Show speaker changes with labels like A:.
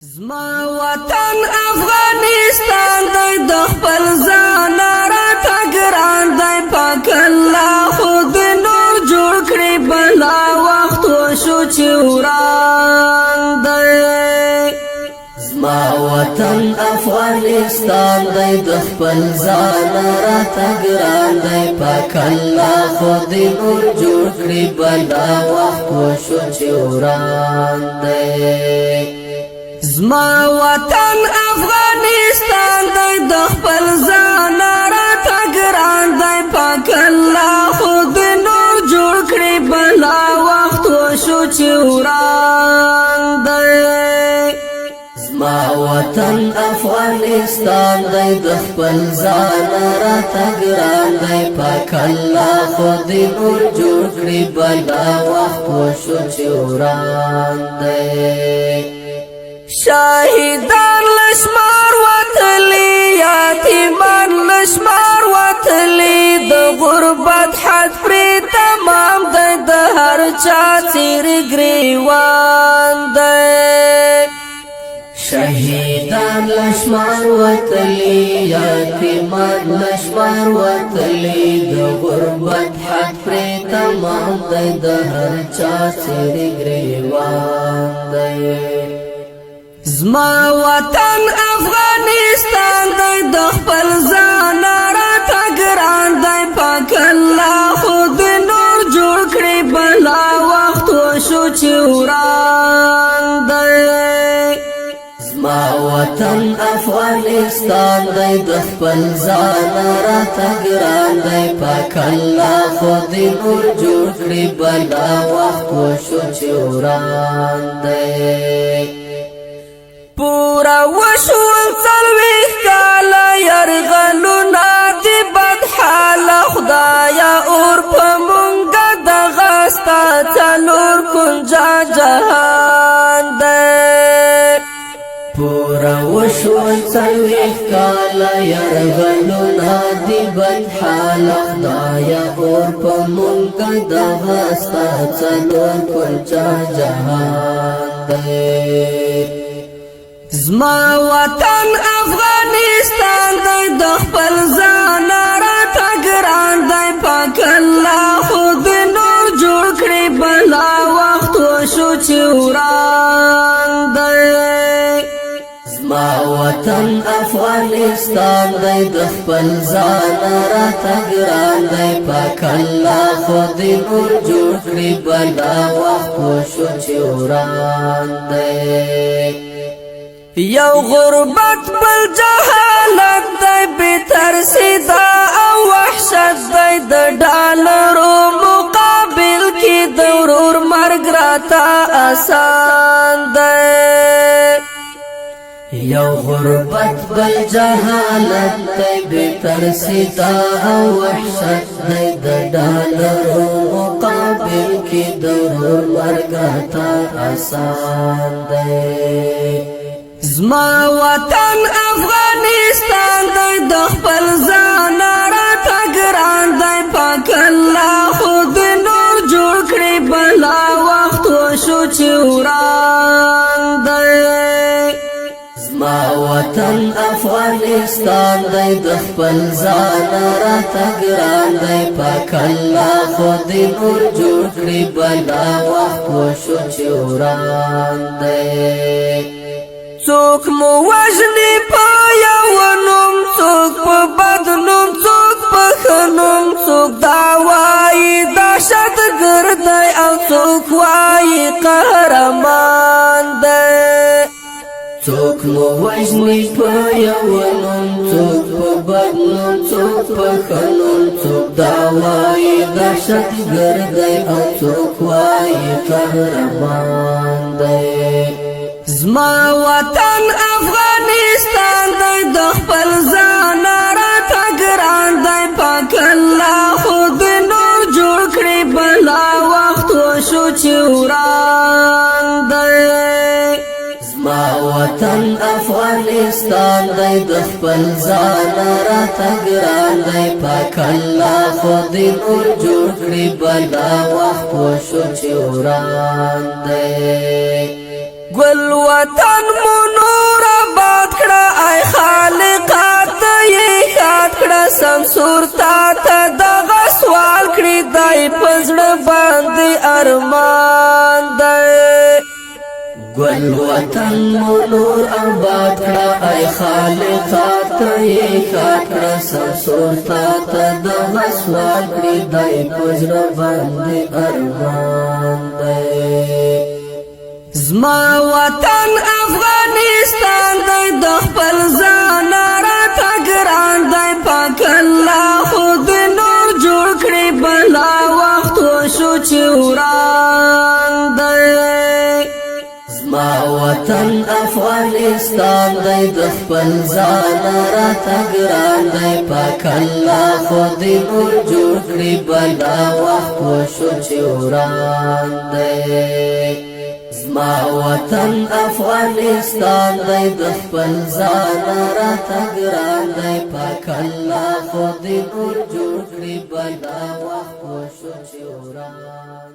A: زما وطن افغانستان دی، د خپل ځان راته ګران دی. پاک الله خود نور جوړ کړي، بلا وخت وشو چې وران دی.
B: زما وطن افغانستان دی، د خپل ځان راته ګران دی. پاک الله خود نور جوړ کړي، بلا وخت وشو چې وران دی.
A: زما وطن افغانستان دی، د خپل ځان راته ګران دی. پاک الله خود نور جوړ کړي، بلا وخت وشو چې وران دی.
B: زما وطن افغانستان دی، د خپل ځان راته ګران دی. پاک الله خود نور جوړ کړي، بلا وخت وشو چې وران دی.
A: شاهدان له شمار وتلی، یتیمان له شمار وتلی، د غربت حد پرې تمام دی، د هر چا څیر ګریوان دی.
B: شهیدان له شمار وتلی، یتیمان له شمار وتلی، د غربت حد پرې تمام دی، د هر چا څیر ګریوان دی.
A: زما وطن افغانستان دی، د خپل ځان راته ګران دی. پاک الله خود نور جوړ کړي، بلا وخت وشو چې وران دی.
B: زما وطن افغانستان دی، د خپل ځان راته ګران دی. پاک الله خود نور جوړ کړي، بلا وخت وشو چې وران دی.
A: پورا وشول 40 کاله، یرغلونه دی بدحاله. خدایا، اور په مونږه دغه ستا څلور کنجا جهان دی.
B: پورا وشول 40 کاله، یرغلونه دی بدحاله. خدایا، اور په مونږه دغه ستا څلور کنجا جهان دی.
A: زما وطن افغانستان دی، د خپل ځان راته ګران دی. پاک الله خود نور جوړ کړي، بلا وخت وشو چې وران دی.
B: زما وطن افغانستان دی، د خپل ځان راته ګران دی. پاک الله خود نور جوړ کړي، بلا وخت وشو چې وران دی.
A: یو غربت، بل جهالت دی، بې ترسي دا او وحشت دی. د ډالرو مقابل کې د ورور مرګ راته آسان دی.
B: یو غربت، بل جهالت دی، بې ترسي دا او وحشت دی. د ډالرو مقابل کې د ورور مرګ راته آسان دی.
A: زما وطن افغانستان دی، د خپل ځان راته ګران دی. پاک الله خود نور جوړ کړي، بلا وخت وشو چې وران دی.
B: زما وطن افغانستان دی، د خپل ځان راته ګران دی. پاک الله خود نور جوړ کړي، بلا وخت وشو چې وران دی.
A: څوک مو وژني په یو نوم، څوک په بد نوم، څوک په ښه نوم، څوک دا وایي دهشت ګرد دی او څوک وایي قهرمان دی.
B: څوک مو وژني په یو نوم، څوک په بد نوم، څوک په ښه نوم، څوک دا وایي دهشت ګرد دی او څوک وایي قهرمان دی.
A: زما وطن افغانستان دی، د خپل ځان راته ګران دی. پاک الله خود نور جوړ کړي، بلا وخت وشو چې وران دی.
B: زما وطن افغانستان دی، د خپل ځان راته ګران دی. پاک الله خود نور جوړ کړي، بلا وخت وشو چې وران دی.
A: ګل وطن مو ارمان دی.
B: ګل وطن مو نور آباد کړه، ای خالقه، ته یې ښاد کړه. سمسور تا ته دغه سوال کړي، دی په زړه باندې ارمان دی.
A: زما وطن افغانستان دی، د خپل ځان راته ګران دی. پاک الله خود نور جوړ کړي، بلا وخت وشو چې وران دی.
B: زما وطن افغانستان دی، د خپل ځان راته ګران دی. پاک الله خو دې نور جوړ کړي، بلا وخت وشو چې وران دی. زما وطن افغانستان دی، د خپل ځان راته ګران دی. پاک الله خو دې نور جوړ کړي، بلا وخت وشو چې وران.